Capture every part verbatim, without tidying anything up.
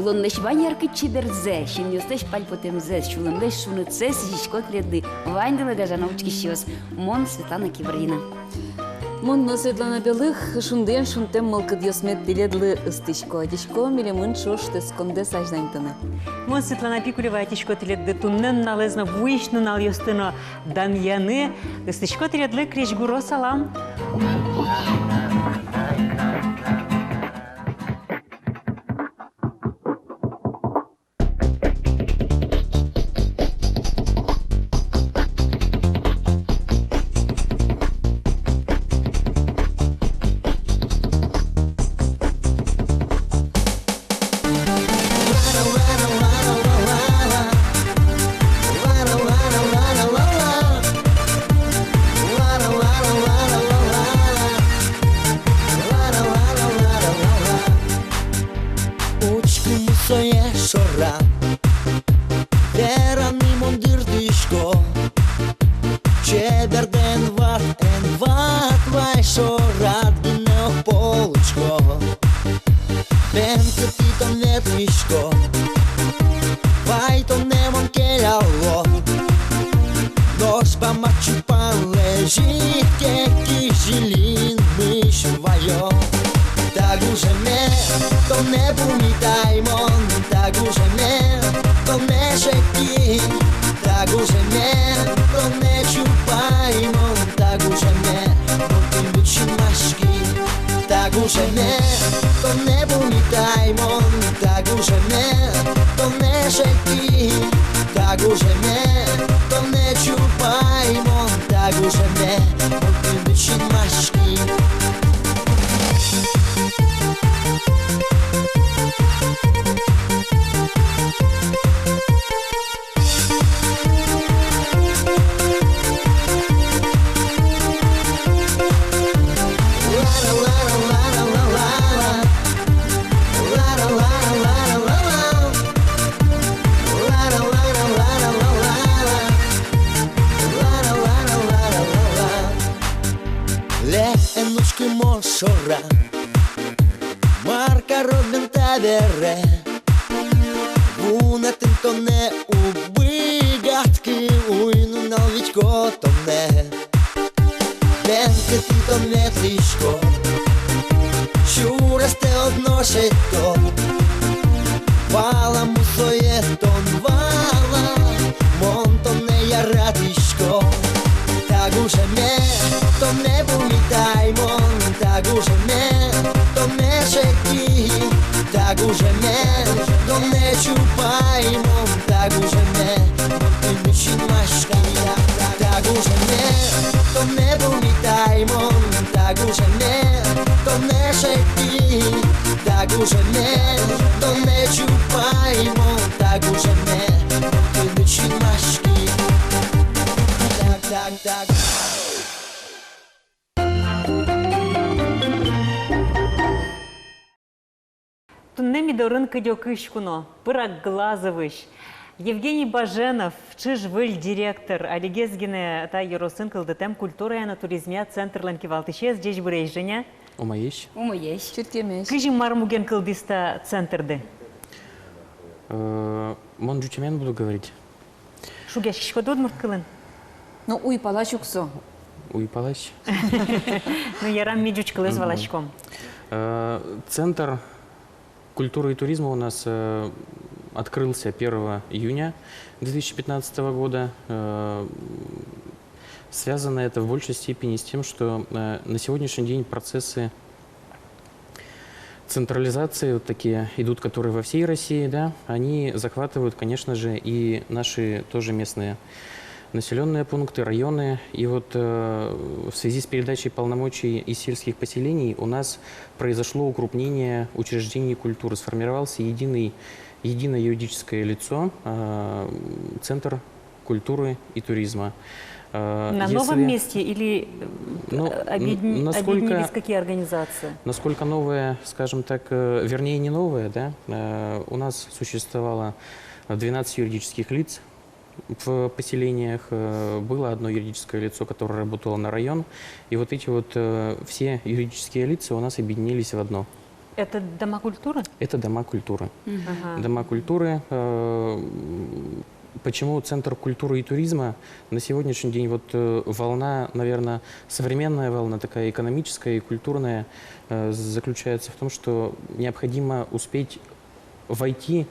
Улонлэсь вань яркыт чеберзэ, синъёслэсь пальпотэмзэс, сюлэмлэсь шунытсэс сӥзисько тӥледлы, ваньдылы, гажано учкисьёс. Мон Светлана Кибардина. Мон но, Светлана Белых, шундыен шунтэм мылкыдъёсме тӥледлы ыстӥсько. Ӧтисько милемын ӵош тӧдскондэс азьланьтыны. Мон, Светлана Пикулева, ӧтисько тӥледлы туннэ нуналэз но вуись нуналъёсты но данъяны. Ыстӥсько тӥледлы крезьгуро салам. Учкы, мусое шорад, вераны мон дыртӥсько. Чебердэ эн ват, эн ват вай шорад, гинэ ог пол учко. Бен кытӥ тон ветлӥськод, вай тонэ мон келяло. Нош бамбат чупанлэсь ик кизили инмысь вайо. Та гужеме тонэ пумитай мон, та гужеме тонэ шедьтӥ, та гужеме тонэ чупай мон, та гужеме мон тыныд синмаськи. Та гужеме тонэ пумитай мон, та гужеме тонэ шедьтӥ, та гужеме тонэ чупай мон, та гужеме мон тыныд синмаськи. Ле, эн учкы мон шорад, мар карод бен табере. Вунэтыны тонэ уг быгатӥськы, уй-нунал витько тонэ. Бен кытӥ тон ветлӥськод, сюрестэ одно шедьтод. Вала, мусое тон вала, мон тонэ яратӥсько. Та гужеме тонэ пумитай мон, та гужеме тонэ шедьтӥ, та гужеме тонэ чупай мон, та гужеме мон тыныд синмаськи. Та гужеме тонэ пумитай мон, та гужеме тонэ шедьтӥ, та гужеме тонэ чупай мон, та гужеме мон тыныд синмаськи. Так, так, так. Туннэ ми дорын кыдёкысь куно, Пырак Глазовысь Евгений Баженов, чыж-выль директор, алигес гинэ та ёросын кылдытэм культурая но туризмъя центрлэн кивалтӥсез. Ӟечбуресь, Женя. Умоесь. Умоесь. Чырткемесь. Кызьы, мар муген кылдӥз та центрды? Э, мон ӟучамен буду говорить. Шугъяськиськод удмурт кылын? Ну, уйпалась ук со. Уйпалась. Ну, ярам, ми ӟуч кылэз валаськом. Э, Центр культуры и туризма у нас, э, открылся первого июня две тысячи пятнадцатого года. Э, связано это в большей степени с тем, что, э, на сегодняшний день процессы централизации вот такие идут, которые во всей России, да, они захватывают, конечно же, и наши тоже местные населённые пункты, районы. И вот, э, в связи с передачей полномочий из сельских поселений у нас произошло укрупнение учреждений культуры, сформировался единый, единое юридическое лицо, э, Центр культуры и туризма. Э, на новом месте или, э, ну, объедин-, объединились какие организации? Насколько новое, скажем так, э, вернее, не новое, да, э, у нас существовало двенадцать юридических лиц в поселениях, э, было одно юридическое лицо, которое работало на район, и вот эти вот, э, все юридические лица у нас объединились в одно. Это дома культуры? Это дома культуры. Мгм. Ага. Дома культуры. Э, м, почему Центр культуры и туризма? На сегодняшний день вот э, волна, наверное, современная волна, такая экономическая и культурная, э, заключается в том, что необходимо успеть войти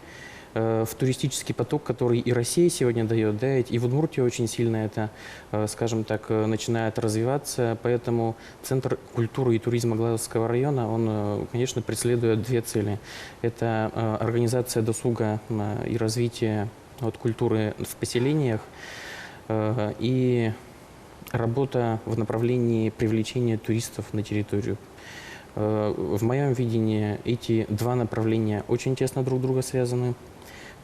э, в туристический поток, который и Россия сегодня дает, да, ведь и в Удмуртии очень сильно это, э, скажем так, э, начинает развиваться. Поэтому Центр культуры и туризма Глазовского района, он, э, конечно, преследует две цели. Это э, организация досуга э, и развитие вот, культуры в поселениях э, и работа в направлении привлечения туристов на территорию. Э, в моём видении эти два направления очень тесно друг друга связаны.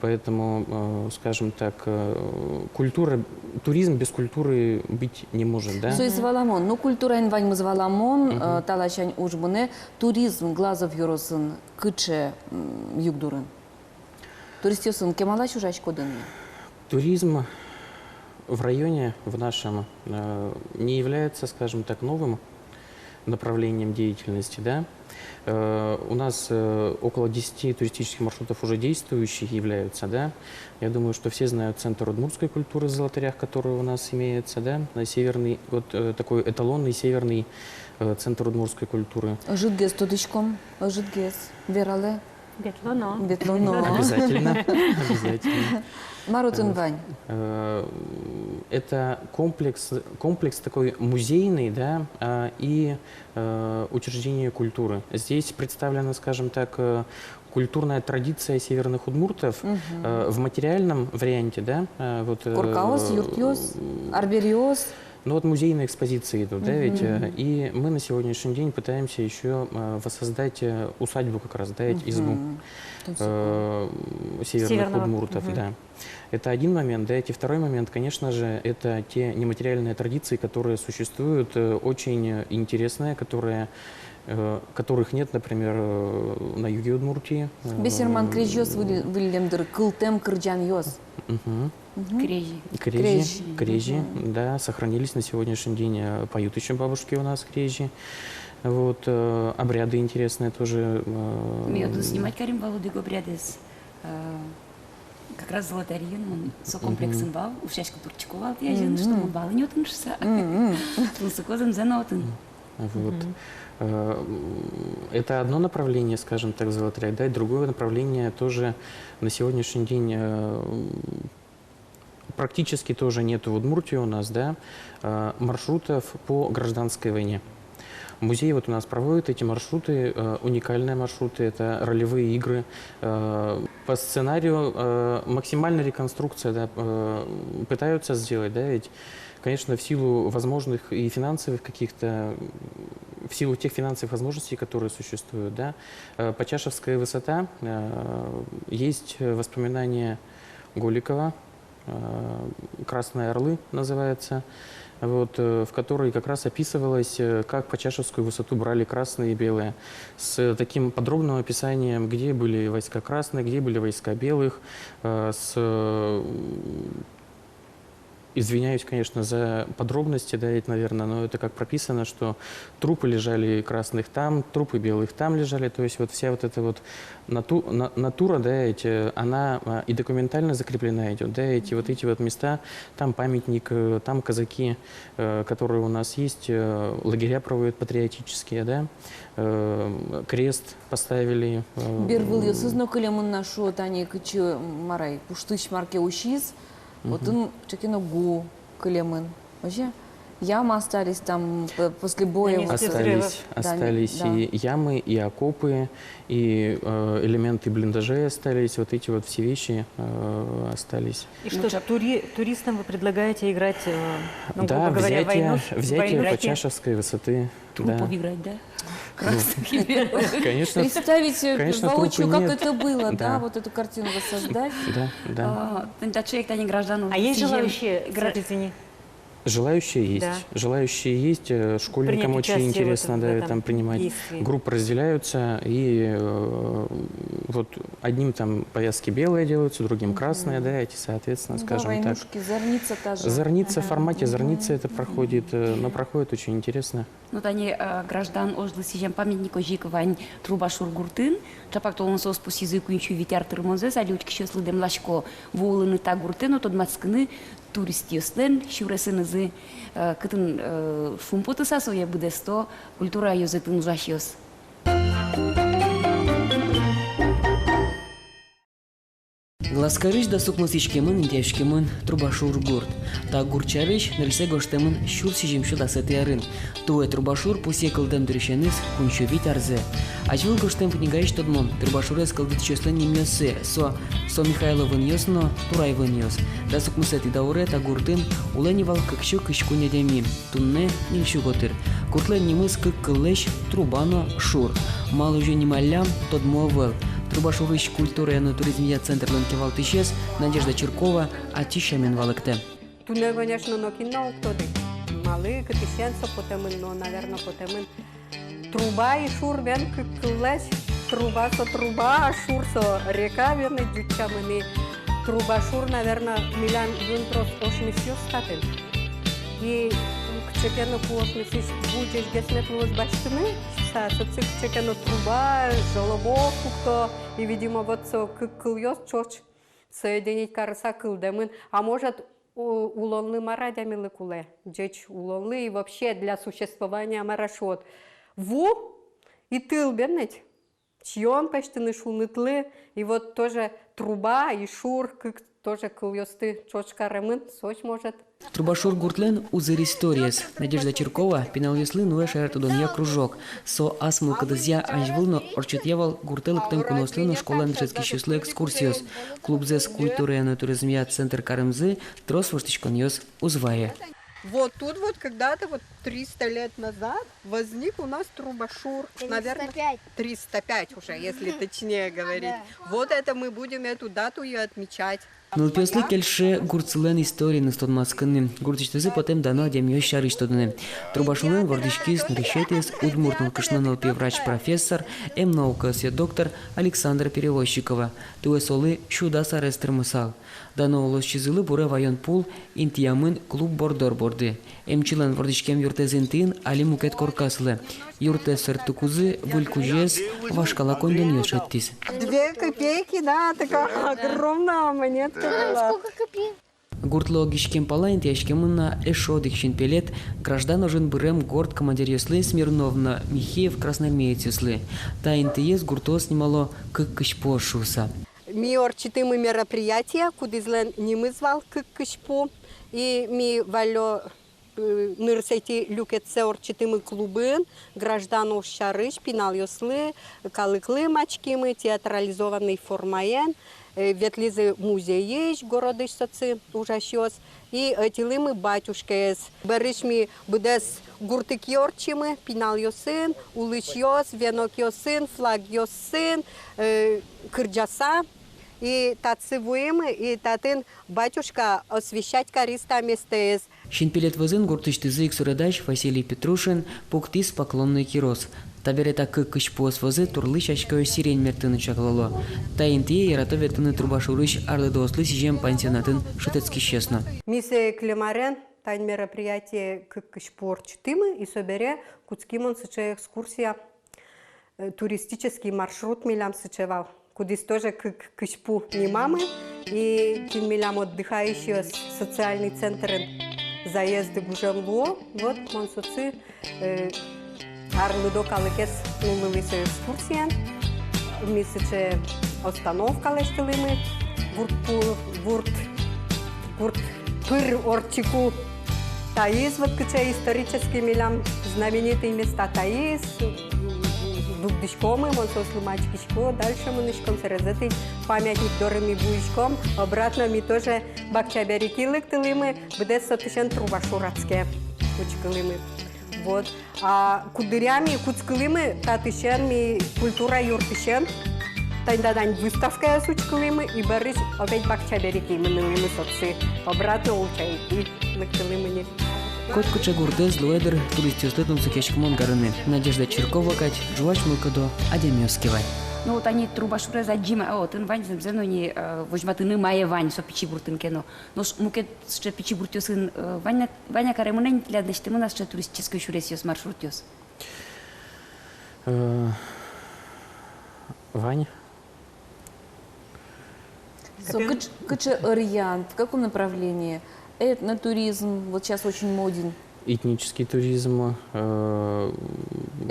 Поэтому, э, скажем так, э, культура, туризм без культуры быть не может, да? Соиз валамон, ну, культураен ваньмыз валамон, э, та ласянь уж мынэ. Туризм Глазов ёросын кыӵе м, югдурын? Туристъёсын кемалась ужаськоды ни? Туризм в районе, в нашем, э, не является, скажем так, новым направлением деятельности, да. Э, у нас э, около десяти туристических маршрутов уже действующие являются, да. Я думаю, что все знают центр удмуртской культуры в Золотарях, который у нас имеется, да, на северный, вот э, такой эталонный северный э, центр удмуртской культуры. Ӧжытгес тодӥськом, ӧжытгес. Вералэ. Ветлоно. Ветлоно. Обязательно, обязательно. Мар отын вань? Э, это комплекс, комплекс такой музейный, да, а, и э, учреждение культуры. Здесь представлена, скажем так, э, культурная традиция северных удмуртов э, в материальном варианте, да, э, вот, э, Коркаос, юртъёс, арбериос. Ну вот музейные экспозиции идут, да, ведь, э, и мы на сегодняшний день пытаемся ещё э, воссоздать э, усадьбу как раз, да, ведь, избу э, северных Северного. Удмуртов, да. Это один момент, да, ведь, и второй момент, конечно же, это те нематериальные традиции, которые существуют, э, очень интересные, которые, э, которых нет, например, э, на юге Удмуртии. Э, Бесерман крезьёс выль-, выллем дыр, кылтэм кырӟанъёс. Мгм. Мгм. Крези. Крези, крези, крези, мгм, да, сохранились на сегодняшний день, э, поют ещё бабушки у нас крези. Вот, э, обряды интересные тоже. Э, ми отын снимать карим вал одӥг обрядэз. Э, как раз Золотарьын, мон со комплексын вал, ушъяськыку турттӥсько вал тӥ азьын, что мон вал ини отын шуыса. Тунсыко зэмзэ но отын. Вот. Э, м, это одно направление, скажем так, Золотарь, да, и другое направление тоже на сегодняшний день, э, м, практически тоже нету в Удмуртии у нас, да, э, маршрутов по гражданской войне. Музей вот у нас проводит эти маршруты, э, уникальные маршруты, это ролевые игры. Э, по сценарию, э, максимальная реконструкция, да, э, пытаются сделать, да, ведь, конечно, в силу возможных и финансовых каких-то, в силу тех финансовых возможностей, которые существуют, да, э, Почашевская высота, э, есть воспоминания Голикова, э, «Красные орлы» называется, вот, э, в которой как раз описывалось, э, как Почашевскую высоту брали красные и белые, с таким подробным описанием, где были войска красных, где были войска белых, э, с, э, извиняюсь, конечно, за подробности, да, ведь, наверное, но это как прописано, что трупы лежали красных там, трупы белых там лежали, то есть вот вся вот эта вот нату-, на-, натура, да, эти, она, а, и документально закреплена идёт, да, эти вот эти вот места, там памятник, э, там казаки, э, которые у нас есть, э, лагеря проводят патриотические, да, э, крест поставили. Э, Бервылъёсыз но кылемын на шуо, тани кытчы, м, мар ай, пуштысь мар ке усиз, отын чакен гу кылемын. Вообще, ямы остались там п-, после боя. Они вот. Остались, да, остались да. И ямы, и окопы, и, э, элементы блиндажей остались, вот эти вот все вещи, э, остались. И что, Ну, ча- тури-, туристам вы предлагаете играть, э, ну, Да, грубо говоря, взятие, войну с-, взятие войну с- Почашевской высоты. Трупов Да. играть, да? Красных и белых. Конечно, Представить э, конечно, воочию, трупы как нет. это было, да, Да. вот эту картину воссоздать. Да, да. А, тани та чек, тани граждан А есть сӥзем желающие, гра- среди них? Желающие есть. Да. Желающие есть. Э, школьникам Принять очень участие в интересно, этом, да, в этом там принимать. действии. Группы разделяются, и, э, Вот одним там повязки белые делаются, другим красные, да, эти, соответственно, скажем так. Войнушки, зарница та же. Зарница, в формате зарницы это проходит, э, но проходит очень интересно. Ну, тани, э, граждан ожлы сӥзем памятник озьы ик вань Трубашур гуртын. Чапак толон соос пусйизы куинь сю вить ар тырмонзэс, али учкисьёслы дэмласько вуылыны та гуртэ но тодматскыны туристъёслэн сюресынызы, э, кытын, э, шумпотыса сое быдэсто культура ёзэтын ужасьёс. Глазкарысь дас укмыс иськемын интыяськемын Трубашур гурт. Та гурт сярысь нырысьсэ гожтэмын сюрс сизьымсю дасэтӥ арын. Туэ Трубашур пусъе кылдэм дырысеныз куинь сю вить арзэ. Азьвыл гожтэм книгаысь тодмом Трубашурез кылдытӥсьёслэн нимъёссы, со, со Михайловынъёс но Тураевынъёс. Дас укмысэтӥ дауре та гуртын улэ ни вал кык сю кызь куинь адями. Туннэ ньыль сю котыр. Гуртлэн нимыз кык кыллэсь: Труба но Шур. Малы озьы нималлям, тодмо ӧвӧл. Трубашурысь культурая но туризмъя центрлэн кивалтӥсез Надежда Чиркова ачиз сямен валэктэ. Туннэ, конечно, нокин но уг тоды, малы, кытысен со потэмын, но, наверно, потэмын Труба и Шур бен кык кыллэсь. Труба со труба, а Шур со река бен ӟуч сямен. И Трубашур, наверно, милям юн трос ошмесъёс татын. И кыӵе ке но ку ошмесысь ву ӟечгес мед луоз басьтыны, со, соцы кыӵе ке но труба, жолобо пукто. И, видимо, вот со кык кылъёс ӵош соединить карыса кылдэмын. А может, у-, улонлы мар адямилы кулэ, ӟеч улонлы и вообще для существования, мар-а шуод, ву и тыл бен ведь, сиён пӧзьтыны, шунытлы, и вот тоже Труба и Шур, кык тоже кылъёсты ӵош каремын, соос, может. Трубашур гуртлэн узыр историез. Надежда Чиркова пиналъёслы нуэ шаертодонъя кружок. Со ас мылкыдызъя азьвыл но ортчытъя вал гуртэ лыктэм куноослы но школаын дышетскисьёслы экскурсиос. Клубзэс культурая но туризмъя центр каремзы трос воштӥськонъёс уз вае. Вот тут вот когда-то, вот триста лет назад, возник у нас Трубашур. Наверное, триста пять. Триста пять уже, если точнее говорить. Да. Вот это мы будем эту дату и отмечать. Нылпиослы кельше гуртсылэн историеныз тодматскыны, гуртысьтызы потэм дано адямиос сярысь тодыны. Трубашурын вордӥськиз нырысетӥез удмурт нылкышно нылпи врач, профессор, эмнаукаосъя доктор Александра Перевозчикова. Туэ солы сю дас арес тырмысал. Дано улосчизылы буре ваён пул интыямын клуб борддор борды. Эмчилэн вордӥськем юртэз интыын али мукет корка сылэ. Юртэз сэрттыкузы выль кузез вашкала коньдонъёс шедьтӥз. Две копейки, да, такая огромная монетка была. Сколько копеек? Гуртлы огиськем пала интыяськемын на эшшо одӥг синпелет, граждан ожын бырем горд командиръёслы, Смирнов но Михеев красноармеецъёслы. Та интыез гуртоос нимало «Кык кызьпуос» шуыса. Ми ортчытӥмы мероприятие, кудӥзлэн нимыз вал «Кык кызьпу». И ми валлё, э, нырысетӥ люкетсэ ортчытӥмы клубын, граждан уж сярысь пиналъёслы, калыклы мадиськимы театрализованный формаен, э, ветлӥзы музейысь, городысь соцы ужасьёс. И ӧтилӥмы батюшкаез. Берысь ми быдэс гуртыке ортчимы, пиналъёсын, улӥсьёс, венокъёсын, флагъёсын, э, кырӟаса. И татчы вуимы, и татын батюшка освящать кариз та местэез. Синпелет вӧзын гуртысьтызы ик суредась Василий Петрушин пуктӥз поклонный кирос. Табере та «Кык кызьпуос» вӧзы турлы сяськаё сирень мерттыны чаклало. Та интые ярато ветлыны Трубашурысь арлыдоослы сӥзем пансионатын шутэтскисьёс но. Ми сое кылем арен тань мероприятие «Кык кызьпу» ортчытӥмы, и собере кутски мон сыӵе экскурсия, э, туристический маршрут милям сыӵе вал. Кудӥз тоже «Кык кызьпу» нимамы, и кин милям отдыхающийёс социальный центрын заезды гужем луо, вот мон соцы, э, арлыдо калыкез нуллылӥ со экскурсиен. Ми сыӵе остановка лэсьтылӥмы, гурт пу-, гурт, гурт пыр ортчыку. Таиз вот кыӵе исторический милям знаменитый места таиз. Дугдӥськомы, мон соослы мадиськисько, дальше мынӥськом, сэрезэтӥ памятник доры ми вуиськом, обратно ми тоже бакча береги лыктылӥмы, быдэс сотысен Трубашур адске учкылӥмы. Вот. А куддыръя ми кутскылӥмы татысен, ми культура юртысен, тань да тань выставкаез учкылӥмы, и берысь опять бакча береги мынылӥмы сотсы, обратно ульчаетӥ лыктылӥмы ни. Котькыӵе гуртэз луэ, дыр, туристъёслы тунсыкъяськымон карыны. Надежда Чиркова кадь ӝуась мылкыдо адямиос ке вань. Ну, вот тани Трубашурез адӟим, а отын вань зэмзэ но ни, э, возьматыны мае вань со пичи гуртын ке но. Нош мукет сыӵе пичи гуртъёсын, э, вань на, вань-а каремын ини тӥляд лэсьтэмын-а сыӵе туристической сюресъёс, маршрутъёс? Э, вань. Со кыӵ-, кыӵе ӧръян, в каком направлении? Этнотуризм, вот сейчас очень моден. Этнический туризм, э,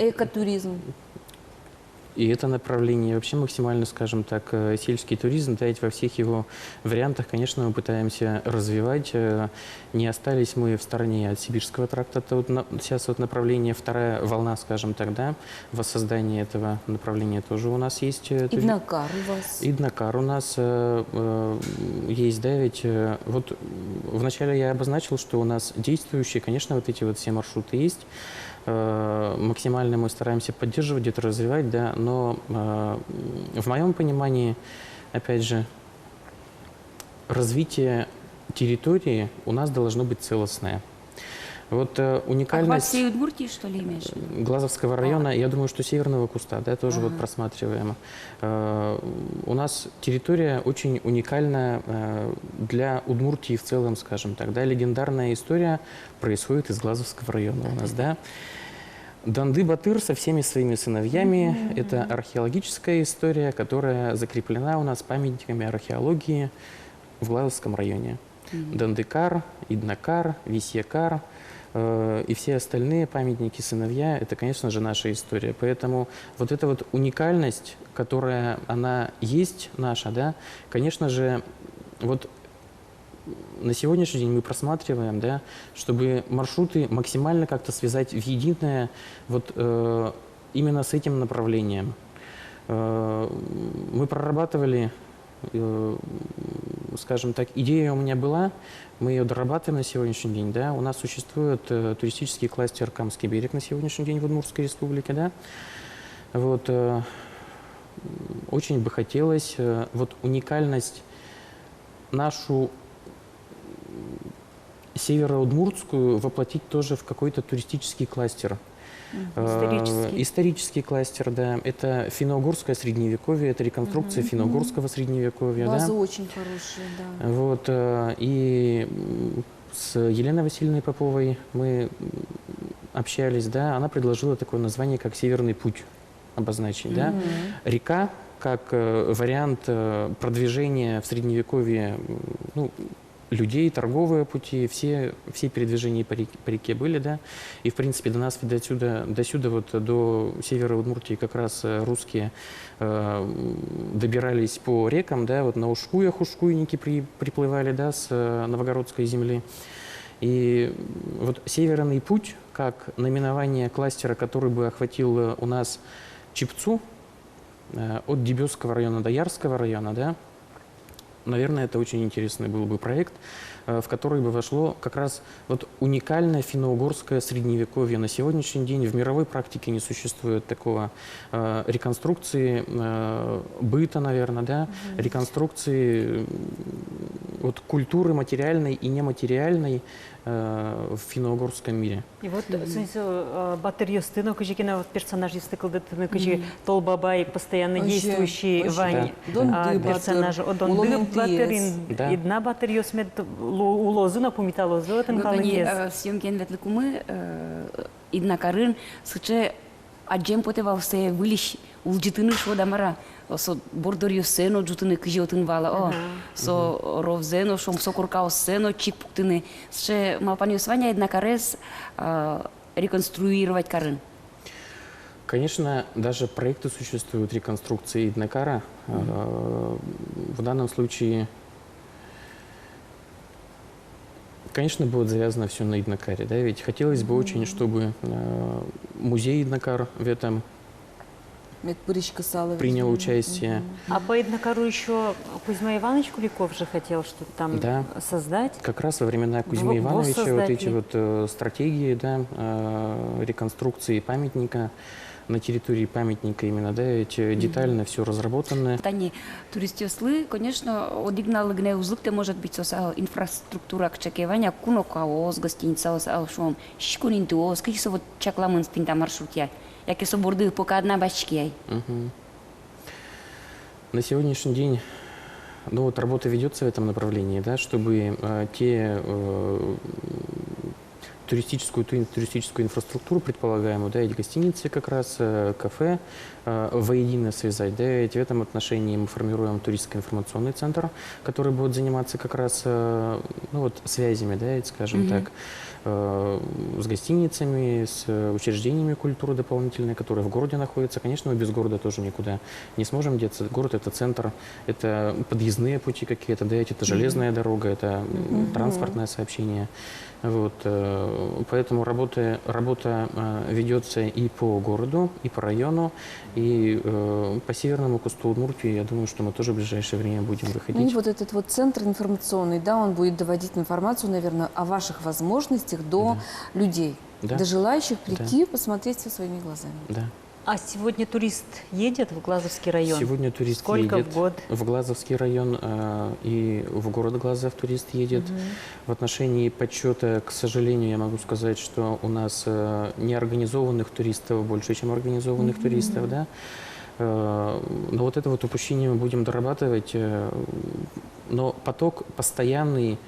Экотуризм. И это направление, вообще максимально, скажем так, э, сельский туризм, да, ведь во всех его вариантах, конечно, мы пытаемся развивать. Э, не остались мы в стороне от Сибирского тракта. Это вот на-, сейчас вот направление, вторая волна, скажем так, да, воссоздание этого направления тоже у нас есть, э, тури- Иднакар у вас. Иднакар у нас, э, э, есть, да, ведь, э, вот, м, вначале я обозначил, что у нас действующие, конечно, вот эти вот все маршруты есть. Э, максимально мы стараемся поддерживать, где-то развивать, да, но, э, в моём понимании, опять же, развитие территории у нас должно быть целостное. Вот, э, уникальность... Охват всей Удмуртии, что ли, имеешь в виду? Э, Глазовского района, я думаю, что Северного Куста, да, тоже вот просматриваемо. Э, у нас территория очень уникальна, э, для Удмуртии в целом, скажем так, да, легендарная история происходит из Глазовского района у нас, да. Данды-Батыр со всеми своими сыновьями, это археологическая история, которая закреплена у нас памятниками археологии в Глазовском районе. Дандыкар, Иднакар, Висьякар, э, и все остальные памятники сыновья, это, конечно же, наша история. Поэтому вот эта вот уникальность, которая, она есть наша, да, конечно же, вот на сегодняшний день мы просматриваем, да, чтобы маршруты максимально как-то связать в единое, вот, э, именно с этим направлением. Э, мы прорабатывали, э, скажем так, идея у меня была, мы её дорабатываем на сегодняшний день, да. У нас существует, э, туристический кластер «Камский берег» на сегодняшний день в Удмуртской Республике, да. Вот, э, очень бы хотелось, э, вот уникальность нашу, м, североудмуртскую воплотить тоже в какой-то туристический кластер. Э, исторический. Исторический кластер, да. Это финно-угорское средневековье, это реконструкция финно-угорского средневековья, да. База очень хорошая, да. Вот, э, и, м, с Еленой Васильевной Поповой мы, м, общались, да. Она предложила такое название, как «Северный путь» обозначить, да. Река как, э, вариант, э, продвижения в средневековье, м, ну, людей, торговые пути, все, все передвижения по реке, по реке были, да. И, в принципе, до нас ведь отсюда, до сюда, вот, до севера Удмуртии как раз, э, русские, э, м, добирались по рекам, да, вот на ушкуях ушкуйники при-, приплывали, да, с, э, новгородской земли. И, м, вот «Северный путь» как наименование кластера, который бы охватил, э, у нас Чепцу, э, от Дебёсского района до Ярского района, да. Наверное, это очень интересный был бы проект, э, в который бы вошло как раз вот уникальное финно-угорское средневековье. На сегодняшний день в мировой практике не существует такого, э, реконструкции, э, быта, наверное, да, реконструкции, м, вот культуры материальной и нематериальной, э, в финно-угорском мире. И вот, соин со, э, батыръёсты но кызьы ке но, вот, персонажъёсты кылдытыны, кызьы Тол Бабай постоянно действующий вань, да, персонаж, о, Донды батыр, Идна батыръёс мед лу-, улозы но пумиталозы отын калыкез. Э, съёмкаен ветлыкумы, э, Иднакарын сыӵе адӟем потэ вал сое выльысь улӟытыны, шуод-а, мар-а, со борддоръёссэ но ӝутыны, кызьы отын вал, о, со ровзэ но, шуом, со коркаоссэ но чик пуктыны. Сыӵе малпанъёс вань-а Иднакарез, а, реконструировать карыны? Конечно, даже проекты существуют реконструкции Иднакара. Э, в данном случае, конечно, будет завязано всё на Иднакаре, да, ведь хотелось бы очень, чтобы, э, музей Иднакар в этом принял участие. А по Иднакару ещё Кузьма Иванович Куликов же хотел что-то там создать. Да. Как раз во времена Кузьмы Ивановича вот эти вот, э, стратегии, да, э, реконструкции памятника на территории памятника именно, да, ведь, э, детально всё разработано. Тани туристъёслы, конечно, одӥг нуналлы гинэ уз лыктэ, может быть, соос, а, инфраструктура кыӵе ке вань-а, кунокаос, гостиницаос, а, шуом, сиськон интыос, кызьы со вот чакламын тӥни та маршрутъя, яке со борды пока адӟиське-а? Мгм. На сегодняшний день, ну вот, работа ведётся в этом направлении, да, чтобы, э, те, э, туристическую, ту-, туристическую инфраструктуру предполагаемую, да, эти гостиницы как раз, э, кафе, э, воедино связать, да, ведь в этом отношении мы формируем туристско-информационный центр, который будет заниматься как раз, э, ну вот, связями, да, ведь, скажем так, э, с гостиницами, с, э, учреждениями культуры дополнительной, которые в городе находятся. Конечно, мы без города тоже никуда не сможем деться. Город — это центр, это подъездные пути какие-то, да, ведь это железная дорога, это, м, транспортное сообщение. Вот, э, поэтому работа, работа, э, ведётся и по городу, и по району, и, э, по северному кусту Удмуртии, я думаю, что мы тоже в ближайшее время будем выходить. Ну и вот этот вот центр информационный, да, он будет доводить информацию, наверное, о ваших возможностях до людей, да, до желающих прийти, да, посмотреть всё своими глазами. Да. А сегодня турист едет в Глазовский район? Сегодня турист едет в Глазовский район, э, и в город Глазов турист едет. Сколько в год? Мгм. В отношении подсчёта, к сожалению, я могу сказать, что у нас, э, неорганизованных туристов больше, чем организованных туристов, да. Э, но вот это вот упущение мы будем дорабатывать, э, но поток постоянный,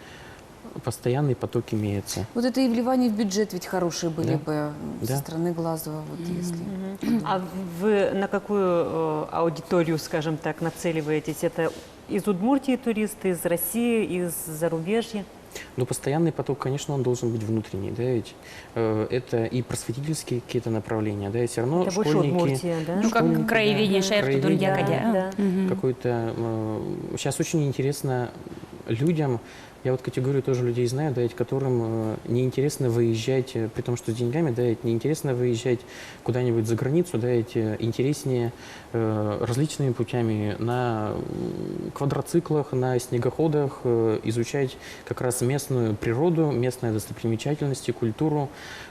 постоянный поток имеется. Вот это и вливания в бюджет ведь хорошие были бы, м, со стороны Глазова, вот если. Мгм. А вы на какую, э, аудиторию, скажем так, нацеливаетесь? Это из Удмуртии туристы, из России, из зарубежья? Ну, постоянный поток, конечно, он должен быть внутренний, да, ведь, э, это и просветительские какие-то направления, да, и всё равно школьники, школьники, да. Это больше Удмуртия, да? Ну, как краеведение, шаер тудунъя кадь, да. Да, да. Мгм. Какой-то, э, щас очень интересно людям, я вот категорию тоже людей знаю, да, ведь, которым, э, неинтересно выезжать, э, при том, что с деньгами, да, ведь неинтересно выезжать куда-нибудь за границу, да, ведь, э, интереснее, э, различными путями на, м, квадроциклах, на снегоходах, э, изучать как раз местную природу, местные достопримечательности, культуру.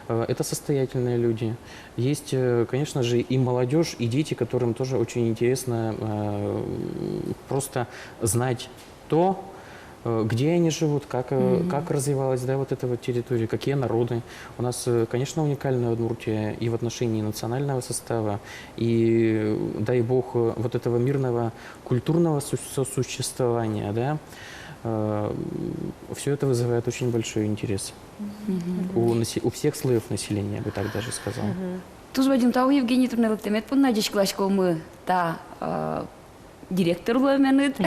Э, это состоятельные люди. Есть, э, конечно же, и молодёжь, и дети, которым тоже очень интересно, э, м, просто знать то, э, где они живут, как, э, как развивалась, да, вот эта вот территория, какие народы. У нас, э, конечно, уникальная Удмуртия и в отношении национального состава, и, э, дай бог, э, вот этого мирного культурного су-, сосуществования, да. Э, м, всё это вызывает очень большой интерес у насе-, у всех слоёв населения, я бы так даже сказал. Мгм. Туж бадӟым тау, Евгений, туннэ лыктэмед понна. Ӟечкыласькомы та, э, директор луэменыд.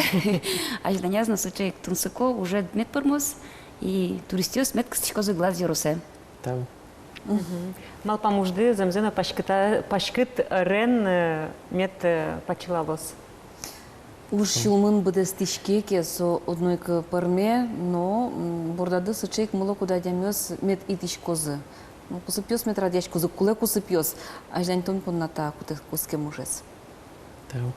Азьланяз но сыӵе ик тунсыко ужед мед пӧрмоз, и туристъёс мед кыстӥськозы Глаз ёросэ. Тау. Мгм. Малпам ужды зэмзэ но паськыта-, паськыт ӧрен, э, мед, э, пачылалоз. Уж сюлмын быдэстӥське ке, со одно ик пӧрме, но, м, бордады сыӵе ик мыло-кыдо адямиос мед итӥськозы. Ну, кусыпъёс мед радъяськозы, кулэ кусыпъёс. Азьлань тон понна та кутэ-, кутскем ужез. Тау.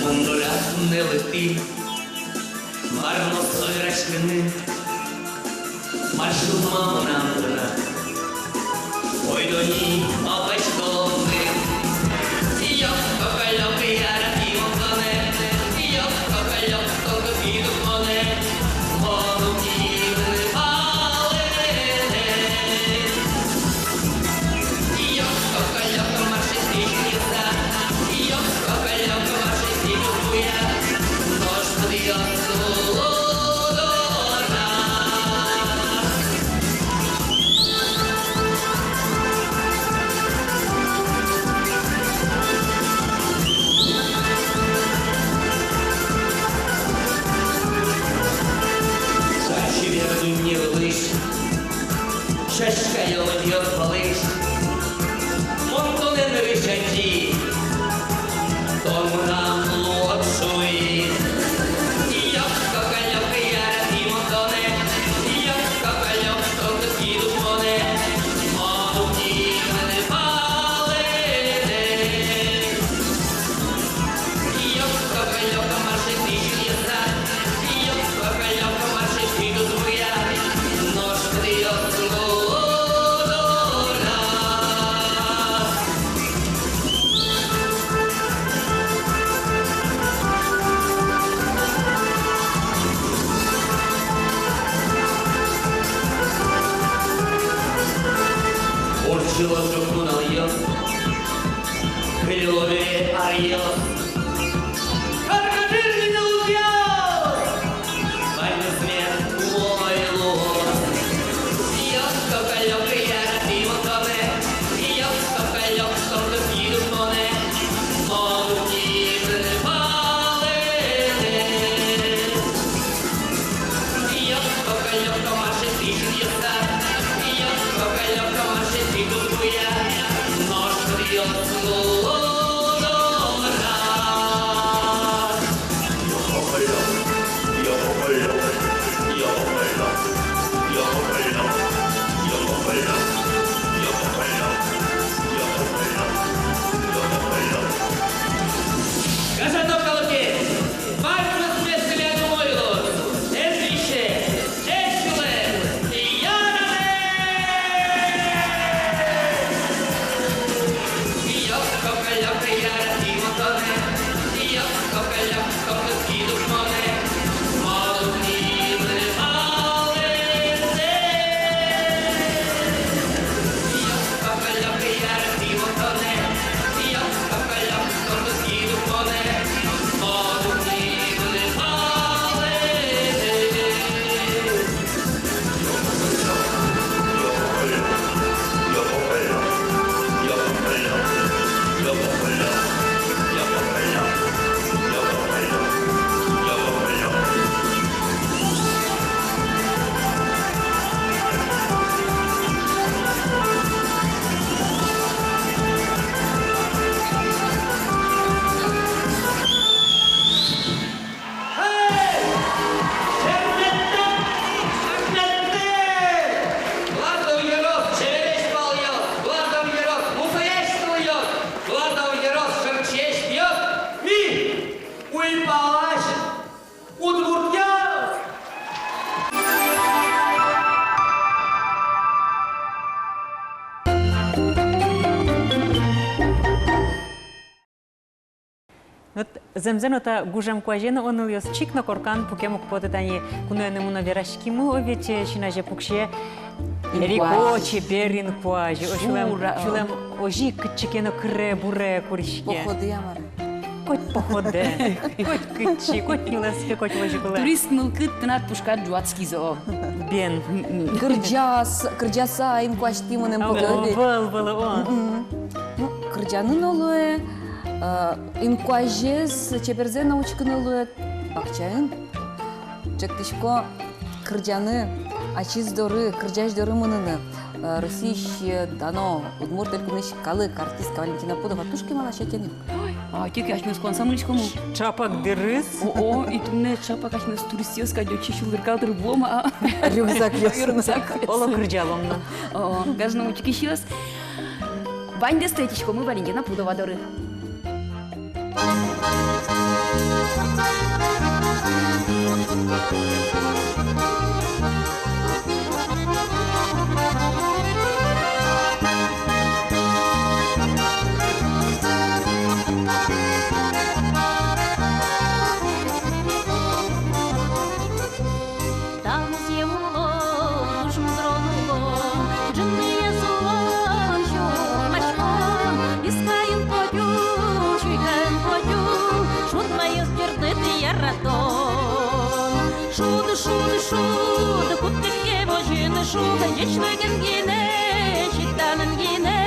Мон доляз туннэ лыктӥ, мар но со вераськыны, мар сюлмам мынам тынад. Ойдо ни, малпаськом ни. Ёк-коколёк, яратӥ мон тонэ. Ёк-коколёк, только пиды монэ. Мон уг ни валэктэ. Сяська ёлысь, мон тонэн нырысь адӟи, тон мынам луод шуи. Ёк-коколёк, яратӥ мон тонэ, ёк-коколёк, только пиды монэ, мон уг ни валэктэ. Ёк-коколёк, мар сыӵе пичи луэ. Луоз ӝук нуналъёс, кылёло аръёс, каркашир визьылъёс. Ваньмыз мед умой луоз. Йок-кок-лёк, яратӥ мон тонэ. Йок-кок-лёк, тон кыски душмонэ. Мон уг ни палэнэ. Йок-кок-лёк, мар шедьтӥ синъёсад. Йок-кок-лёк, мар шедьтӥ кузьмая. Нош шудъёс луо дорад. Гажано калыкез, ваньмыз мед тӥляд умой луоз, эн висе, эн сюлэм, яратэ! Йок-кок-лёк, яратӥ мон тонэ. Йок-кок-лёк, тон кыски душмонэ. Мон уг ни палэнэ. Йок-кок-лёк, яратӥ мон тонэ. Йок-кок-лёк, тон кыски душмонэ. Мон уг ни палэнэ. Эй! Сэрметтэ! Сэрметтэ! Глазов ёрос, чебересь палъёс, Глазов ёрос, мусоесь тылъёс, Глазов ёрос, шырчиесь пиос, ми, уйпалась удмуртъёс! Вот зэмзэ но та гужем куазе но, о нылъёс, чик но коркан пукем уг поты. Тани куноеным но вераськимы, о ведь, э, син азе пуксе. Инкуазь. Эрико чебер инкуазь. О, сюлэм, шура, о, сюлэм озьы ик кытчы ке но кыре-буре куриське. Походэ-а, мар-а? Коть походэ, коть кытчы, коть нюлэске, коть возьык улэ. Турист мылкыд тынад пушкад ӝуатскиз, о. Бен. Кырӟаса, кырӟаса инкуазьтӥ мыным. О, пугы, о, ведь. Вал, вал, о. Мгм. Ну, кырӟаны но луэ, э, инкуазез, чеберзэ но учкыны луэ бакчаын. Ӵектӥсько кырӟаны, ачиз доры, кырӟась доры мыныны, э, Россиысь, э, дано, Удмурт Элькунысь калык артистка Валентина Пудова туж кемалась ӧтён. Ой, а, тӥ ке асьмеос куанса мынӥськомы. Ӵапак дырыз. О, о, и туннэ ӵапак асьмеос туристъёс кадь отчы сюлдыркалэ дыр вуом, а. Рюкзакъёсын. Рюкзакъёсын. Оло, кырӟалом но. О, гажано учкисьёс. Ваньдэс ӧтиськомы Валентина Пудова доры. Та музъем улон туж мудрон улон, ӝыныез улон сюлмаськон, искаын потӥ, чуйкаын потӥ, шуд ваёз тӥрлыд яратон. Шуд, шуд, шуд, кутскиськод возьыны, шуд, ӟечлыкен гинэ, чиданэн гинэ,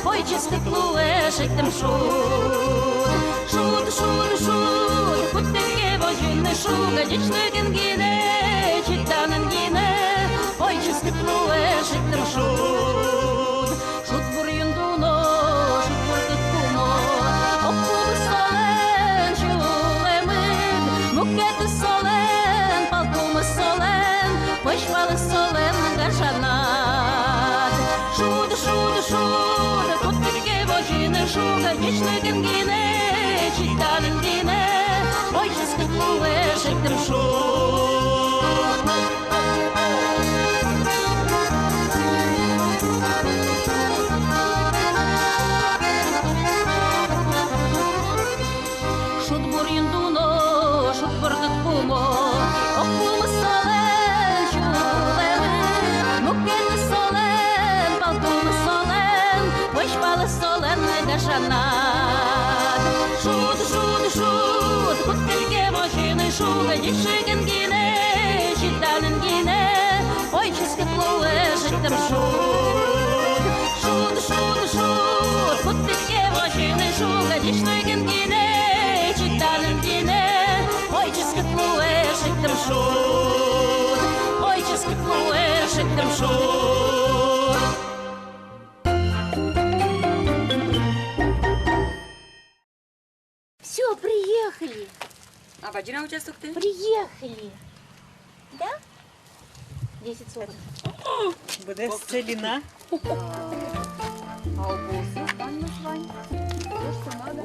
ой, ческыт луэ шедьтэм шуд. Шуд, шуд, шуд, кутскиськод возьыны, шуд, ӟечлыкен гинэ, чиданэн гинэ, ой, ческыт луэ шедьтэм шуд. Шудбур юн дуно, шудбур кык пумо, ог пумыз солэн сюлэмыд, мукетыз солэн, пал пумыз солэн, пӧсь палыз солэн гажанад. Шуд, шуд, шуд, кутскиськод возьыны, шуд, ӟечлыкен гинэ, чиданэн гинэ, ой, ческыт луэ шедьтэм шуд. Шудбур юн дуно, шудбур кык пумо, ог пумыз солэн сюлэмыд, Шуд, шуд, шуд, шуд, кудӥз ке возьыны, шуг, адӟиськы ке гинэ, чиданын гинэ. Ой, ческыт луэ шедьтэм шуд, ой, ческыт луэ шедьтэм шуд. Всё, приехали. А бадӟым участокты? Приехали. Да? Десять соток. Быдэс целина. А обоз вань, вань. То, что надо.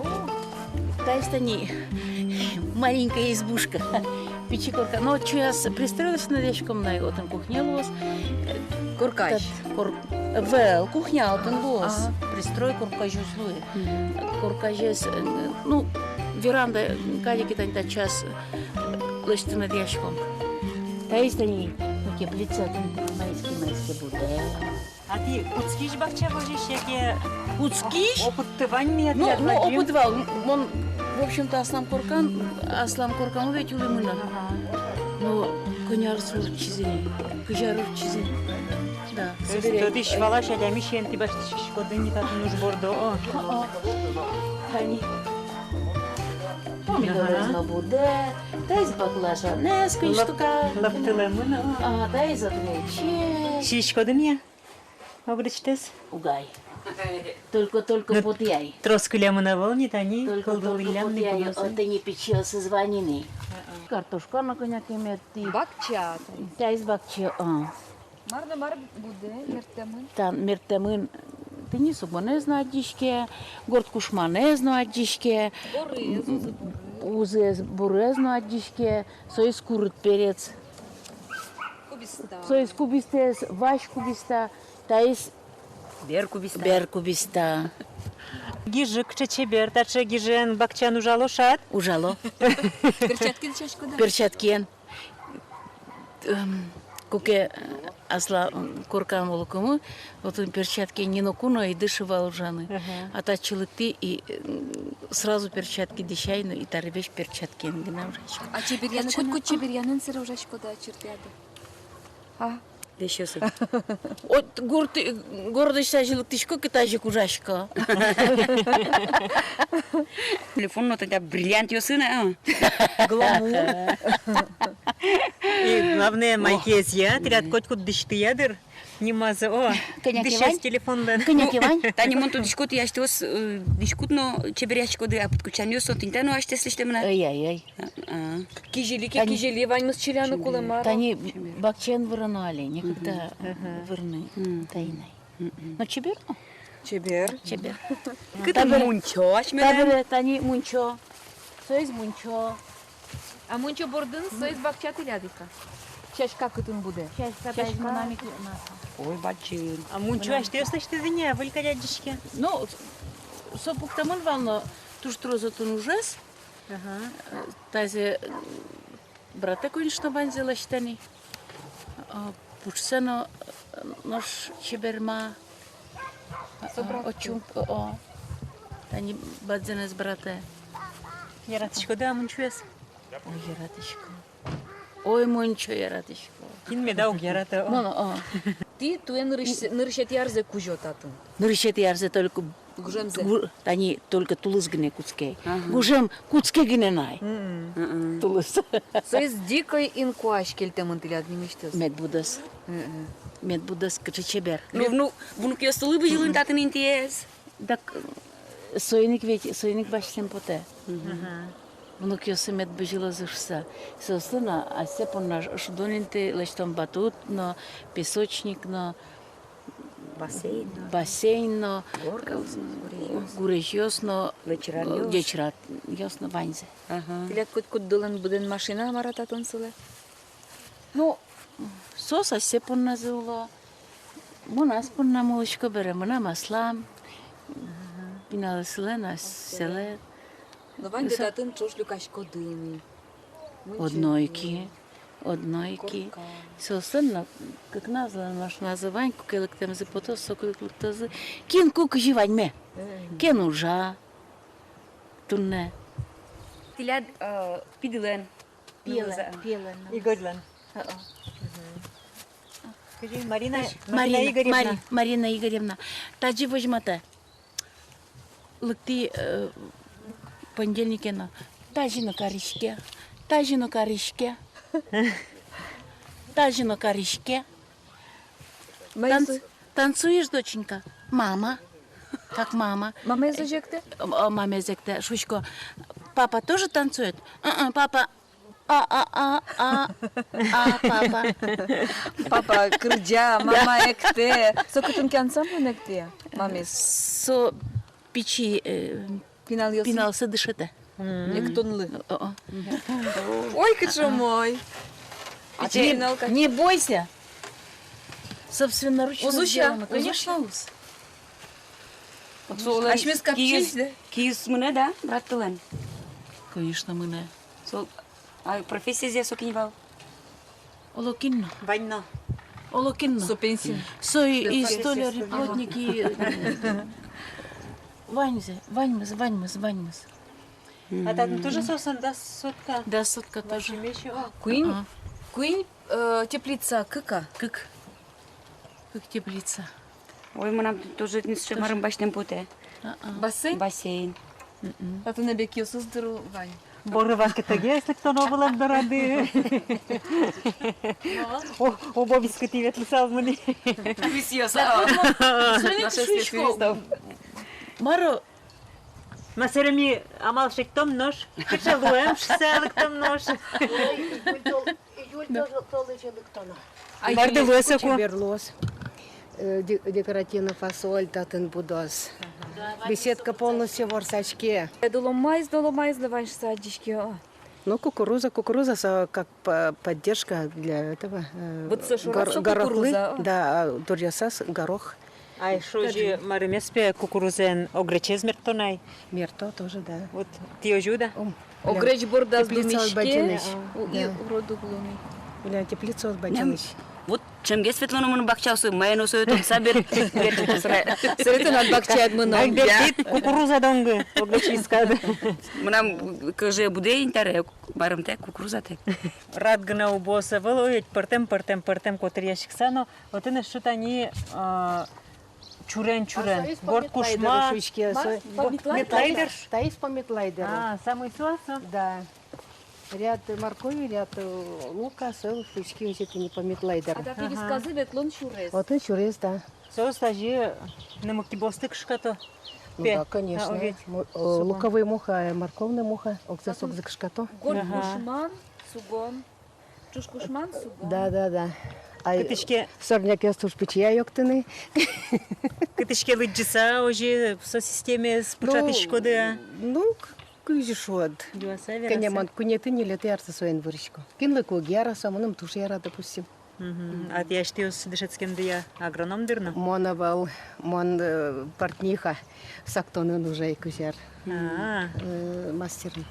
Таиз тани маленькая избушка. Пичи корка. Но чуяз пристроиться на дядьком на, отын кухня луоз. Коркась. Тат-, кор-, ӧвӧл, кухня отын луоз. Ага. Пристрой коркась уз луы. Мгм. Корказез, э, ну, веранда кадь ик тани татчаз лэсьтыны дядьком. Таиз тани, ну, теплица, тани маиз ке, маиз ке будэ. А тӥ кутскись бакча возись яке? Кутскись? Опытты вань ни, ну, тӥляд, ну, бадӟым опыт вал. М-, мон, в общем-то, аслам коркан, аслам коркан ведь улӥ мынам. Ага. Ну, кӧня ар со ортчиз ини, кызь ар ортчиз ини. Да, то есть собере. Тодӥсь-валась адямиен тӥ басьтӥськоды ни татын уж борды, о. О-о. Тани. Помидорез но будэ, таиз баклажанэз куинь штука. Лап-, лаптылэмын, о. А, таиз огнече. Сиськоды-а? Огдысьтэс? Угай. Только, только, ну, потӥ ай. Трос кылемын ӧвӧл ни, тани. Только, только кылдылӥллям ни потӥ ай, кудъёсы. Отын ини пичиосыз вань ини. А-а. Картошка но кӧня ке мерттӥ. Бакча. Таиз бакча, а. Мар но мар будэ, мерттэмын? Тани мерттэмын, тӥни сугонэз но адӟиське, горд кушманэз но адӟиське. Борыез, узы боры. Узыез, борыез но адӟиське, соиз курыт перец. Кубиста. Соиз кубистаез, вазь кубиста, таиз бер кубиста. Бер кубиста. Гижы кыӵе чебер, таӵе гижыен бакчаын ужало шат? Ужало. Перчатки дӥсяськоды-а? Перчаткиен. Эм, куке, э, аслам, м, коркан улыкумы, отын перчаткиен ни ноку но ӧй дышы вал ужаны. Ага. А татчы лыктӥ и, м, сразу перчатки дӥсяй но, и табере весь перчаткиен гинэ ужасько. А чеберъяны, котькуд чеберъянын сыре ужаськоды-а, чыртыяды-а? А? Весь ёсы. От гурт, городысь тазьы лыктӥсько ке, тазьы ик ужасько. Телефон но тӥни бриллиантъёсын, а? Гламур. И главное, ох, майкиез я, тӥляд котькуд дӥсьтыя дыр. Нимаз, о, кӧня ке дӥсез вань? Телефонлэн. Кӧня ке вань? Тани мон тодӥсько, тӥ асьтэос, э, дӥськут но чеберъяськоды, а пыдкутчанъёс но тӥни та но асьтэос лэсьтэмын-а? Эй, эй, эй. А, а. Кизили ке, тани кизили, ваньмыз чиляны кулэ мар-а. Тани бакчаен выроно али, некогда. Мгм. Ага. Вырыны. Мгм. Таин ай. Мгм. Но чебер, но? Чебер. Чебер. Кытын табере мунчо асьмелэн? Табере тани мунчо. Соиз мунчо. А мунчо бордын соиз бакча тӥляд ик-а? Сяська кытын будэ? Сяська, сяська. Таиз мынам ик. Ой, бадӟым. А мунчо асьтэос лэсьтӥды ни-а, выль кадь адӟиське? Ну, со пуктэмын вал но, туж трос отын ужез. Ага. Э, таиз, э, братэ, конечно, ваньзэ лэсьтэ ни. А, пушсэ но, э, нош чеберма. Со, а, братэ. Отчы, о, о. Тани бадӟымез братэ. Яратӥськоды-а мунчоез? Ой, яратӥсько. Ой, мунчо яратӥсько. Кин меда уг яраты, о. Мон, о. Тӥ туэ нырысь-, нырысетӥ арзэ кузё татын? Нырысетӥ арзэ только гужемзэ. Гу-, тани только тулыс гинэ кутске. Ага. Гужем кутске гинэ на ай. Мгм. Мгм. Тулыс. Соиз дикой инкуазь кельтэмын тӥляд нимысьтыз. Мед будоз. Мгм. Мед будоз, кыӵе чебер. Ну, ну, внукъёстылы бызьылын татын интыез. Дак, э, соин ик ведь, соин ик басьтэм потэ. Мгм. Ага. Внукъёсы мед бызьылозы шуса. Соослы но асьсэ понна ш-, шудон инты лэсьтом, батут но, песочник но, бассейн но. Бассейн но, горкаос но, гурезьёс. Гурезьёс но, лэчыранъёс. Лэчыранъёс но, ваньзэ. Ага. Тӥляд котькуддылэн быдэн машина мар-а татын сылэ? Ну, соос асьсэ понназы уло. Мон ас поннам улӥсько бере, мынам аслам. Ага. Пиналэзлэн асьсэлэн. Но ваньды татын ӵош люкаськоды ни. Одно ик. Одно ик. Корка. Соослэн но кыкназылэн машиназы вань, куке лыктэмзы потоз, соку ик лыктозы. Кин ку кызьы ваньме. Мгм. Кин ужа туннэ. Тӥляд, э, пидылэн. Пиелэн, пиелэн. Игорьлэн. О-о. Мгм. Марина, Марина Марина, Игоревна. Мари-, Марина Игоревна. Тазьы возьматэ. Лыктӥ, э, понедельнике но. Тазьы но кариське, тазьы но кариське, тазьы но кариське. Танц-, танцуешь, доченька? Мама. Как мама? Мамаез озьы эктэ? Э, э, мамаез эктэ. Шуисько: «Папа тоже танцует?» «Ы-ы, папа. А, а, а, а, а, папа». Папа кырӟа, мама эктэ. Со кытын ке ансамбльын эктэ-а, мамаез? Со пичи, э, пиналъёсын, пиналъёсты дышетэ. Мгм. Эктонлы. О, о. Ой, кыӵе умой. А пичи ты пинал кадь. Не бойся. Собственноручно сделано. Уз уся? Конечно, уз. Асьмеос капчи, киыз, да? Киыз мынэ, да, браттылэн? Конечно, мынэ. Со, а профессиез со кин вал? Оло кин но. Вань но. Оло кин но. Со пенсиын. Со и, и столяр, и плотник, и, ваньзэ, ваньмыз, ваньмыз, ваньмыз. А татын тоже соослэн дас сотка? Дас сотка тоже. Куинь, а, куинь, э, теплица, кык-а? Кык. Кык теплица. Ой, мынам тоже не сыӵе марым басьтэм потэ. А-а. Бассейн? Бассейн. Мгм. Татын но бекъёсыз дыр вань. Боры вакытэ гес лыктоно вылэм дорады. О, обо вискытӥ ветлысал мыни. Туристъёс, а. Туристов. Мар-о? Ма, сэре ми амал шедьтом нош, кыӵе луэм шуыса лыктом нош. Июль тол-, июль тол-, толэзе лыктоно. Мар-о, луэ соку? Чебер луоз. Э, де-, декоративный фасоль татын будоз. Ага. Беседка полностью ворсаське. Доломаез, доломаез но вань шуыса адӟиське, а. Ну, кукуруза, кукуруза со как по-, поддержка для этого, э, вот со шораз гор-, со гороклы, кукуруза, а. Да, а дуръясаз горох. Ай, шожи марымез пе кукурузаен огречез мерттон ай. Мерто тоже, да. Вот, тӥ озьы-а? Ум. Огреч бордаз думиське, у-, и урод уг луы ни. Бля, теплицаос бадӟымесь. Вот ӵемгес ветлоно мыным бакчаосы, мае но сое тодыса бер-, бертӥд сыре. Сыре тынад бакчаяд мыном. Ай, бертӥд, кукуруза донгы, огреч вискады. Мынам кыӵе будэ ини таре, марымтэк, кукурузатэк. Рад гинэ убоз ӧвӧл, ой, ведь пӧртэм, пӧртэм, пӧртэм котыръяськыса но, отын эшшо тани, а, чурен, чурен. А соиз горд кушман. Мар? Пометлайдер. Пометлайдер? Таиз пометлайдер. А, самой со-а со? Да. Ряд моркови, ряд, э, лука, со шуиське озьы тӥни пометлайдер. А татын висказы ветлон сюрес. Отын сюрес, да. Соос тазьы нымы-кибоосты кышкато. Ну да, конечно. А, о, ведь. Му-, э, луковой муха, э, морковный муха, огзэс, огзы кышкато. Горд кушман, сугон. Ӵуж кушман, сугон. Да, да, да. Ай, кытӥське сорнякъёс туж пичи ай октыны. Кытӥське лыдӟыса, озьы со системаез пыӵатӥськоды-а? Ну, к-, кызьы шуод. Юаса вераса. Кӧня мон куинетӥ, ньылетӥ арзэ соин вырисько. Кинлы ку уг яра, со мыным туж яра, допустим. Мгм. А тӥ асьтэос дышетскемды-а, агроном, дыр, но? Мон ӧвӧл, мон, э, портниха, сактонын ужай кызьы ар. А. Э, мастерын.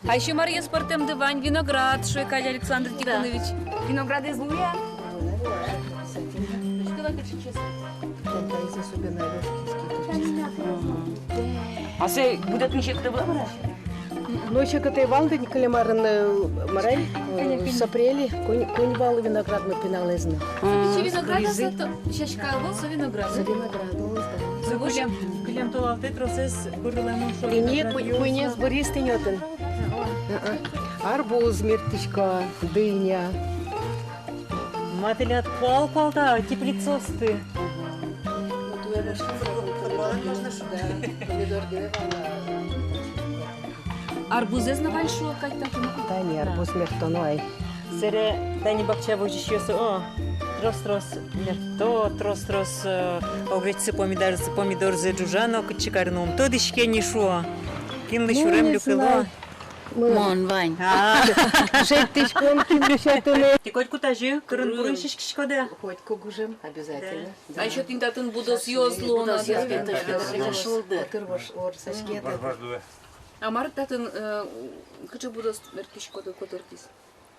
Ай, ещё маръёс пӧртэмды вань, виноград, шуэ кадь Александр Тихонович. Виноградэз луэ-а? А сое будэтыны секыт-а вал? Ну, секыт ӧй вал ни, кылем арын, э, мар ай, э, с апреля, куинь, куинь вал виноградмы пиналэз но. Виноград, а со то сяська вал, со виноград. Со виноград, да. Со кылем, кылем толалтэ тросэз бырылэм шуо. Тӥни куинез быриз тӥни отын. Арбуз мерттӥсько, дыня. Ма, тӥляд куал-куал та теплицаосты. Арбузэз но вань шуо кадь татын. Тани арбуз мерттоно ай. Сэре тани бакча возисьёс, о, трос-трос мерто, трос-трос, э, огречсы, помидорзы, помидорзы ӝужа но, кытчы карыны ум тодӥське ни, шуо. Кинлы сюрем люкыло? Мон вань. А. Шедьтӥськом, кинлы сётыны. Тӥ котьку тазьы кырын-бурын сиськиськоды-а? Котьку гужем, обязательно. Да. А ещё тӥни татын будосъёс луо на. Будосъёс, да, да, да. Котыр вож-, ворсаське. А мар татын, э, кыӵе будос мерттӥськоды, котыртӥз?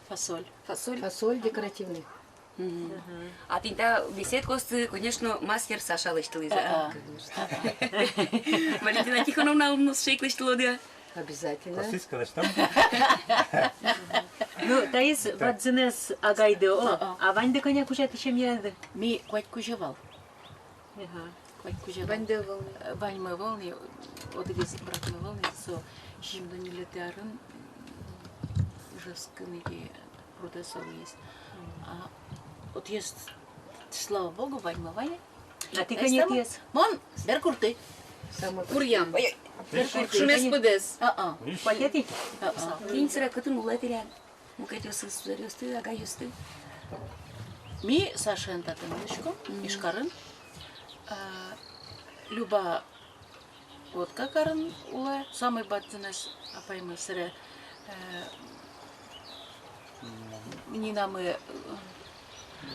Фасоль. Фасоль? Фасоль декоративный. Мгм. Ага. А тӥни та беседкаосты, конечно, мастер Саша лэсьтылӥз, а? А, а. Конечно. Валентина Тихоновна, ум но сыӵе ик лэсьтылоды-а? Обязательно. Классической лэсьтом. Ну, таиз бадӟынэз агайды, о, а ваньды кӧня кузя тӥ семьяды? Ми куать кузя вал. Ага. Куать кузя вал. Ваньды ӧвӧл ни. Э, ваньмы ӧвӧл ни, одӥгез братмы ӧвӧл ни, со сизьымдон ньылетӥ арын, м, Ижевскын ини пуртэ со луиз. А, вот есть, слава богу, ваньмы вань. А тӥ кӧнетӥез? Мон Беркурты. Куръям. Ой, ой. Беркурты. Шимес пыдэз. А-а. Куатетӥ? А-а. Кин сыре кытын улэ тӥляд? Мукетъёсыз сузэръёсты, агайёсты. Ми Сашаен татын улӥськом, Ижкарын. А, Люба Вотка карын улэ, самой бадӟынэз апаймы сыре, э, Нинамы, э,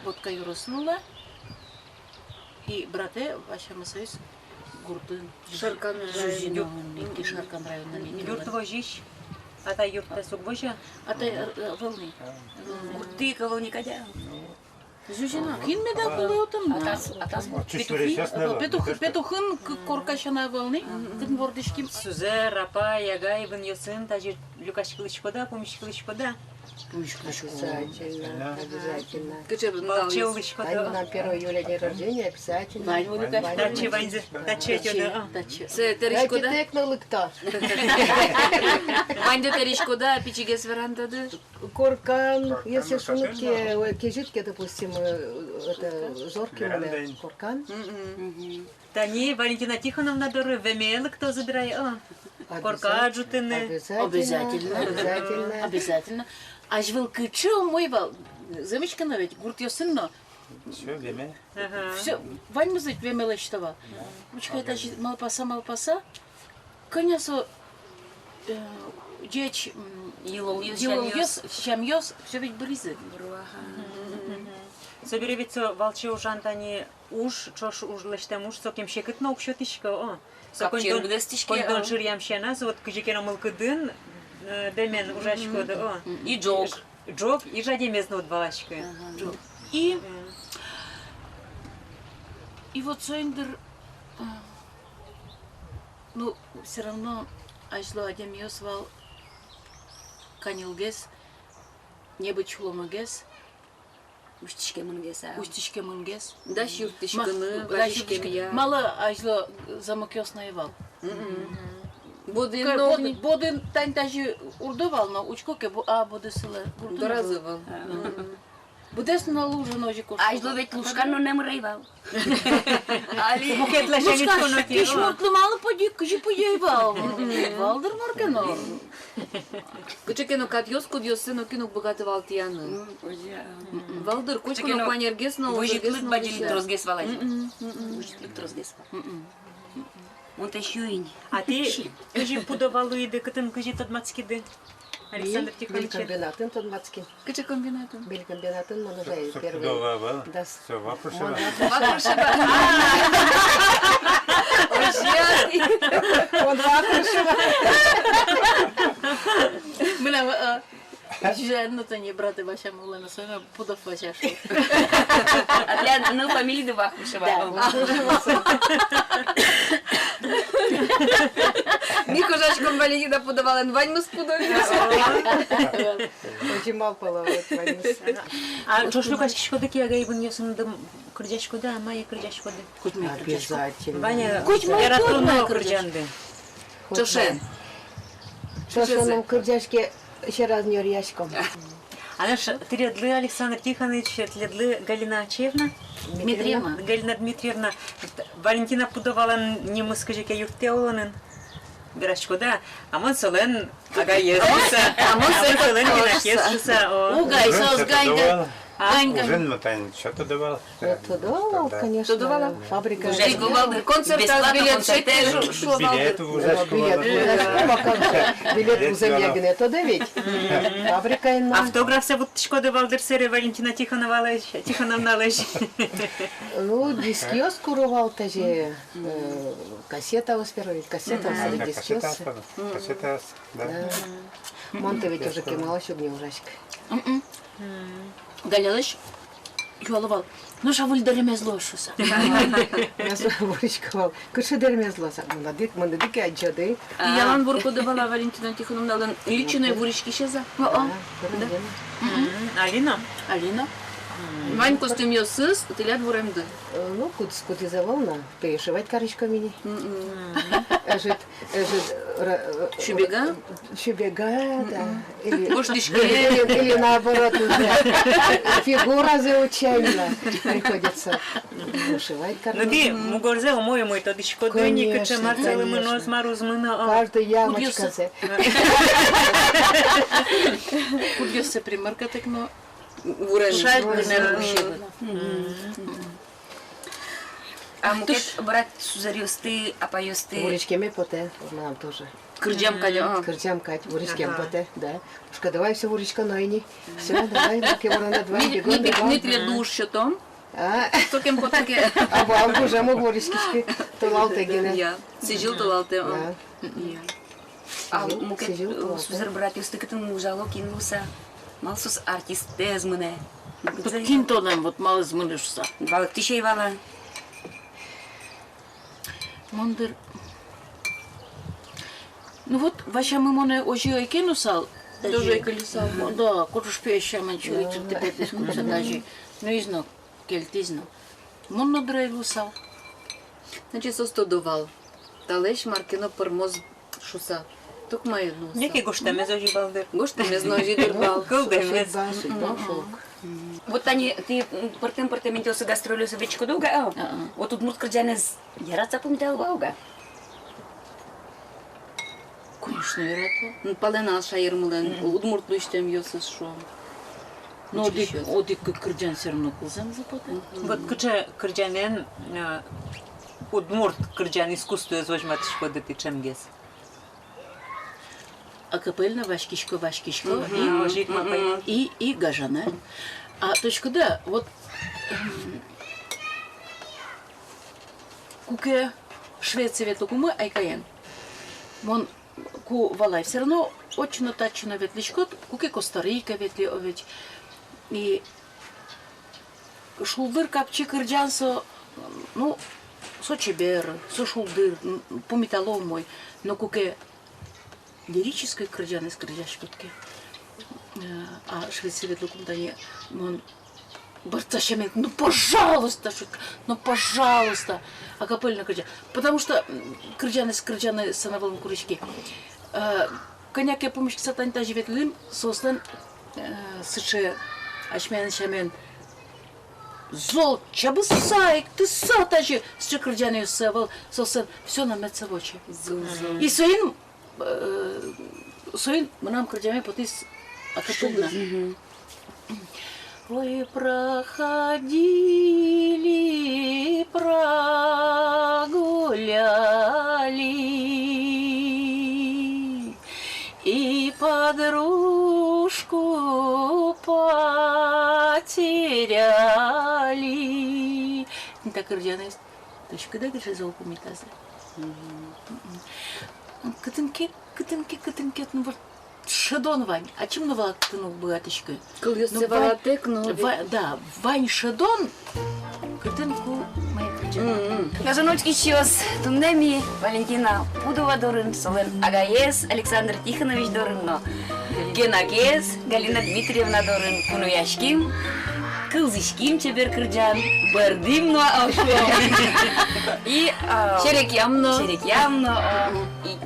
Вотка ёросын улэ. И братэ Васямы соиз гуртын. Шаркан район. Зюзиноын ик, Шаркан районын ик. Юрт возись. Атай юрттэс уг возя? Атай, э, ӧвӧл ни. Гуртты ик ӧвӧл ни кадь-а? Зюзино. Кин меда кулэ отын? Атас, атас. Петух-, петухын к-, корка сяна ӧвӧл ни. Кытын вордӥським. Сузэр, апай, агай, вынъёсын тазьы люкаськылӥськоды-а, пумиськылӥськоды-а? Пумиськылӥсько. Обязательно, обязательно. Кыӵе вал нуналъёс? Валче улӥськоды-а? Ань, мынам первого июля день рождения, обязательно. Вань, вань, вань. Татчы ваньзэ, татчы ӧтёды-а? Татчы. Сое тэриськоды-а? Татчы тэк но лыкто. Ваньды тэриськоды-а, пичигес верандоды? Коркан, если шуныт ке, ой, кезьыт ке, допустим, э, это, зорке мынэ, коркан. Мгм. Тани Валентина Тихоновна доры веме лыктозы бере, о. Корка ӝутыны. Обязательно. Обязательно. Обязательно. Обязательно. Азьвыл кыӵе умой вал. Зэмзэ ке но ведь гуртъёсын но. Всё веме. Ага. Всё, ваньмыз ведь веме лэсьто вал. Да. Учкы, это же малпаса, малпаса. Кӧня со, э, ӟеч, м, йылолъёс, йылолъёс, сямъёс. Сямъёс, всё ведь быризы. Быро, ага. Мгм, мгм. Собере ведь со валче ужан тани уж, ӵош уж лэсьтэм уж, сокем секыт но уг сётӥськы, о. Со коньдон, коньдон шыръям сяна, со вот кызьы ке но мылкыдын, э, дэмен ужаськоды, о. И ӝог. Ӝог, и жадемез но уд валаськы. Ага. Ӝог. И, и вот соин дыр, э, ну, всё равно азьло адямиос вал каньылгес, небыт сюлмогес. Усьтӥськемынгес, а. Усьтӥськемынгес. Дась юрттӥськыны, ма-, дась юрттӥськы-, вазиськемъя. Малы азьло замокъёс но ӧй вал. Мгм. Бодыын но, боды-, ни- бодыын тань тазьы урдо вал но, учко ке, бо-, а, боды сылэ гуртын. Доразы вал. А. Мгм. Быдэс нунал ужын озьы кошко. Азьло ведь лушкан но номыр ӧй вал. Али мукет ласянь лушкан учконо ке, кишмуртлы малы пыди, кызьы пыди ӧй вал. Вал дыр мар ке но. Кыӵе ке но катъёс, кудъёссэ нокин уг быгаты вал тӥяны. М, озьы, а. М-м. Вал дыр, котьку но куанергес но, озьы ке но, возьытлык бадӟым тросгес вал али. М-м, м-м. Возьытлык тросгес вал. М-м. Мон тэсь юинь. А тӥ кызьы пудо вал луиды, кытын кызьы тодматскиды? Александр Тихонович. Мелькомбинатын тодматским. Кыӵе комбинатын? Мелькомбинатын мон ужай первый. Со пудо вал, вал? Да. Со Вахрушева. Мон Вахрушева. Вахрушева. Озьы. Мон Вахрушева. Мынам, э, сюжет, ну, тани братэ Вася мулэ но, со но Пудов Вася шуо. А тӥляд, ну, фамилиды Вахрушева. Да, Вахрушева. Ми кожаськом Валентина Пудовалэн, ваньмыз Пудов. Озьы малпало, вот, ваньмыз. А ӵош люкаськиськоды ке, агай-вынъёсынды кырӟаськоды-а, мае кырӟаськоды? Котьмае кырӟаськом. Обязательно. Вань-а? Котьмае, яратоно кырӟанды? Ӵошен. Ӵошен ум кырӟаське, сьӧраз нюръяськом. А нош тӥледлы, Александр Тихонович, тӥледлы Галина Ачеевна? Дмитриевна. Галина Дмитриевна, Валентина Пудовалэн нимыз кызьы ке юрттэ улонын. Вераськоды-а? А мон солэн агаез шуса. А мон солэн винакез шуса, о. Угай, соос гайда. А? Ужин но тани сётоды вал. Сётоды вал, конечно. Тодо вал-а? Фабрика. Ужасько вал дыр. Концертаз билет сётэ, шуо вал дыр. Билет ужасько вал. Билет ужасько, а как же? Билет ужамъя гинэ тодэ ведь. Фабрикаын но. Автографсэ вуттӥськоды вал дыр сэре Валентина Тихоновалэсь, Тихоновналэсь. Ну, дискъёс куро вал тазьы, э, кассетаос, первый кассетаос, дискъёс. Кассетаос, кассетаос, да. Да. Мон-то ведь уже кемалась уг ни ужаськы. М-м. Галялэсь Юало вал, нош-а выль дэремез луоз шуыса. Мон вурисько вал, кыӵе дэремез луоз-а, мон одӥг, мон одӥг ке адӟоды. А. Ялан воркоды вал-а Валентина Тихоновналэн личной вуриськисез-а? О-о. А, да. Мгм. М, Алина? Алина. М. Вань костюмъёсыз тӥляд вуремды. Э, ну, кудӥз, кудӥз ӧвӧл на, пе, вышивать кариськом ини. Мгм. Ӧжыт, ӧжыт, ра-, э, сюбега? Сюбега, да. Мгм. Или, гожтӥське, или, или наоборот, уже фигуразэ утчаны приходится. Вышивать кариськом. Ну, тӥ мугорзэ умой-умой тодӥськоды ини, конечно, кыӵе мар сылы мыноз, мар уз мыны, а. Каждый ямочказэ. Кудъёссэ примеркатэк но вурем. Шальтыны. Мгм. А мукет брат-сузэръёсты, апайёсты? Вуриськеме потэ, мынам тоже. Кырӟам кадь, а? Кырӟам кадь, вуриськем потэ, да. Ага. Шуисько, давай, всё, вуриськоно ини. Всё, давай, руки в ворона, давай, бегом, бегом. Ми тӥледлы уж сётом. А? Сокем потэ ке. А, бо, а, гужем уг вуриськиськы, толалтэ гинэ. Я, сӥзьыл толалтэ, а. Да. Я. А мукет, сӥзьыл, э, толалтэ. Сузэр-братъёсты кытын ужало, кин луыса? Малы соос артистэз мынэ? Кин тонэн, вот малы ӧз мыны шуыса? Валэктӥсь ӧй вал-а? Мон дыр. Ну вот, Васямы монэ озьы ӧй ке нуысал. Тоже ӧй ке луысал. Да, куд уж пе сямен чует, да, тӥ пе тӥ скупса даже. Ну, изно. Кельтӥз но. Мон но дыр ӧй луысал. Значит, соос тодо вал. Талэсь мар ке но пӧрмоз шуыса. Тукмай но. Яке гожтэмез озьы вал дыр. Гожтэмез но озьы дыр вал. Кылдэмез. Мгм. Вот тани тӥ, м, пӧртэм-пӧртэм интыосы гастрольёсы ветлӥськоды ук-а? А-а. Вот удмурт кырӟанэз яратыса пумиталоды ук-а? Конечно, ярато. Ну, палэнал шаермылэн, мгм, удмурт луисьтэмъёсыз, шуом. Но одӥг, учкисьёс, одӥг кырӟан всё равно кылзэмзы потэ. Мгм. Вот кыӵе кырӟанэн, э, удмурт кырӟан искусствоез возьматӥськоды тӥ ӵемгес? Акапельно «Васькисько, васькисько». Мгм. И, озьы ик, мгм, малпай. И, и гажано. А тодӥськоды-а, вот, м, куке Швецие ветлыкумы Айкаен, мон ку валай, всё равно отчы но, татчы но ветлӥськод, куке Коста-Рика ветлӥ, о ведь. И шулдыр капчи кырӟан со, ну, со чебер, со шулдыр, м, пумитало умой. Но куке лирической кырӟанэз кырӟаськод ке, э, а Швецие ветлыкум тани мон бордыса сямен: «Ну, пожалуйста», — шуисько, «ну, пожалуйста», акапельно кырӟа. Потому что, м, кырӟанэз кырӟаны сцена вылын куриськи. Э, кӧня ке пумиськыса тани тазьы ветлӥм, соослэн, э, сыӵе асьмеен сямен зол чабыса, эктыса тазьы, сыӵе кырӟанъёссы ӧвӧл, соослэн всё на мед со воче. Зол, зол. И соин, э, соин мынам кырӟаме потӥз акапельно. Мгм. Ой, проходили, прогуляли, и подружку потеряли. Та кырӟанэз тодӥськоды-а, кыӵе зол пумитаз-а? Мгм. Кытын ке, кытын ке, кытын ке, ну вот, шӧдон вань, ачим но валатыны уг быгатӥськы. Кылъёссэ валатэк но. Ну, вань, ва-, да, вань шӧдон, кытын ку мае кырӟано. Мгм. Гажано учкисьёс, туннэ ми Валентина Пудова дорын, солэн агаез Александр Тихонович дорын но генагез Галина Дмитриевна дорын кунояським, кылзӥським чебер кырӟан, бӧрдӥм но, а, шуом. И, а, серекъям но. Серекъям но, а, и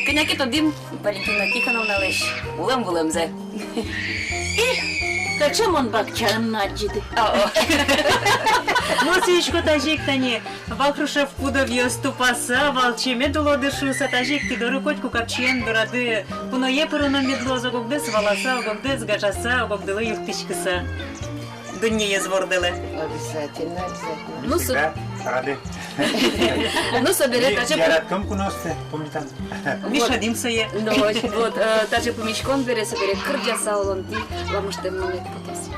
кӧня ке тодӥм Валентина Тихоновналэсь улэм-вылэмзэ. И кыӵе мон бакчаын но адӟиды. О-о. Мон сӥзисько тазьы ик тани Вахрушев-Пудовъёс тупаса, валче мед улоды шуыса, тазьы ик тӥ доры котьку капчиен дорады куное пыроно мед луоз, ог-огдэс валаса, ог-огдэс гажаса, ог-огдылы юрттӥськыса. Дуннеез вордэлэ. Обязательно, обязательно. Ну, со-, всегда рады. Ну, собере, ми таӵе пу-, яратӥськом куноосты, пумитам. Ми шӧдӥм сое. Ну, вот, э, таӵе пумиськон бере, собере кырӟаса улонтӥ ламыштэммы мед потоз.